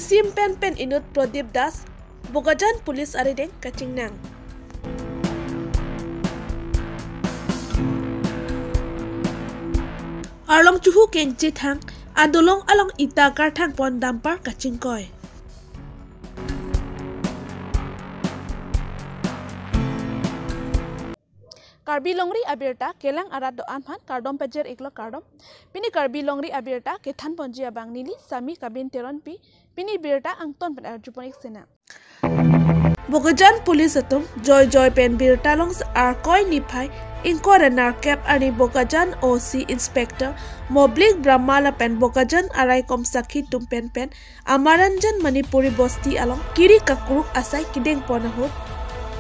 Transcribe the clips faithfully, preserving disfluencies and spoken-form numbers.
Sim pen pen inut Pradip Das, Bokajan Police arideng kachingnang. Arlong chuhu kengchethang, adolong along ita karthang pon dumper kachingkoi. Karbi Longri abirta kelang arat do-an aphan kardom pajir iklo kardom. Pini Karbi Longri abirta kethan ponji abang neli Sami Kabin Teronpi. Pini birta angton pen arjupon ik sena. Bokajan Police atum joijoi pen birta along Arkoi niphai ingkoi ra nerkep arni Bokajan O C Inspector Moblik Brahma lapen Bokajan araikom sakhi atum pen pen Amaranjan Manipuri Bosti along kiri kakruk asai kedeng pon ahut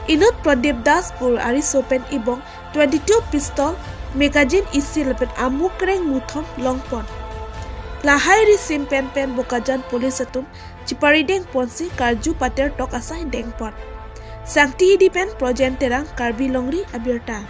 inut Pradip Das pur ariso pen ibong twenty-two pistol, magazine isi lapen amuk reng muthom long pon. Lahai ri sim pen pen Bokajan Police atum chiparideng ponsi karju pater tok asai deng pon. Sangti Hidi pen Projen Terang, Karbi Longri abirta.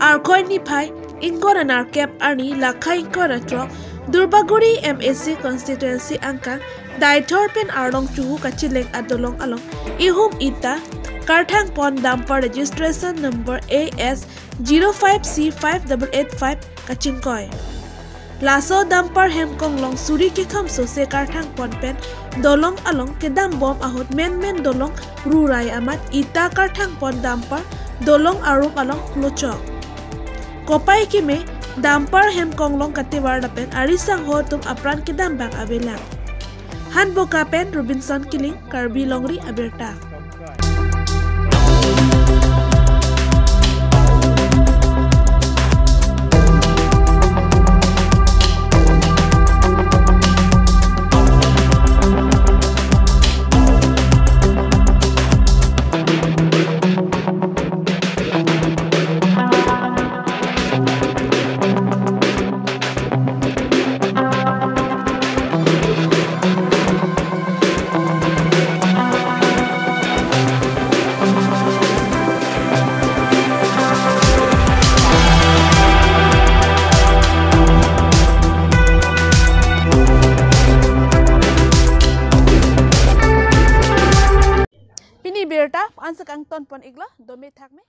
Arkoi niphai ingkoi ra nerkep arni lakha ingkoi ra throk Durbagori M A C constituency angkang Deithor pen arlong chuhu kachileng adolong along ihum ita karthang pon dumper registration number A S zero five C five double eight five kachingkoi. Laso dumper hem konglong suri kekham sose karthang pon pen dolong along kedam bom ahut menmen dolong rurai amat ita karthang pon dumper dolong arum along klochok. Kopai keme dumper hem konglong katevar lapen ari sangho atum apran kedam bak avelang. Hanboka pen Robinson Killing, Karbi Longri abirta. Pini birta ansek angton pon iklo, dome thakme.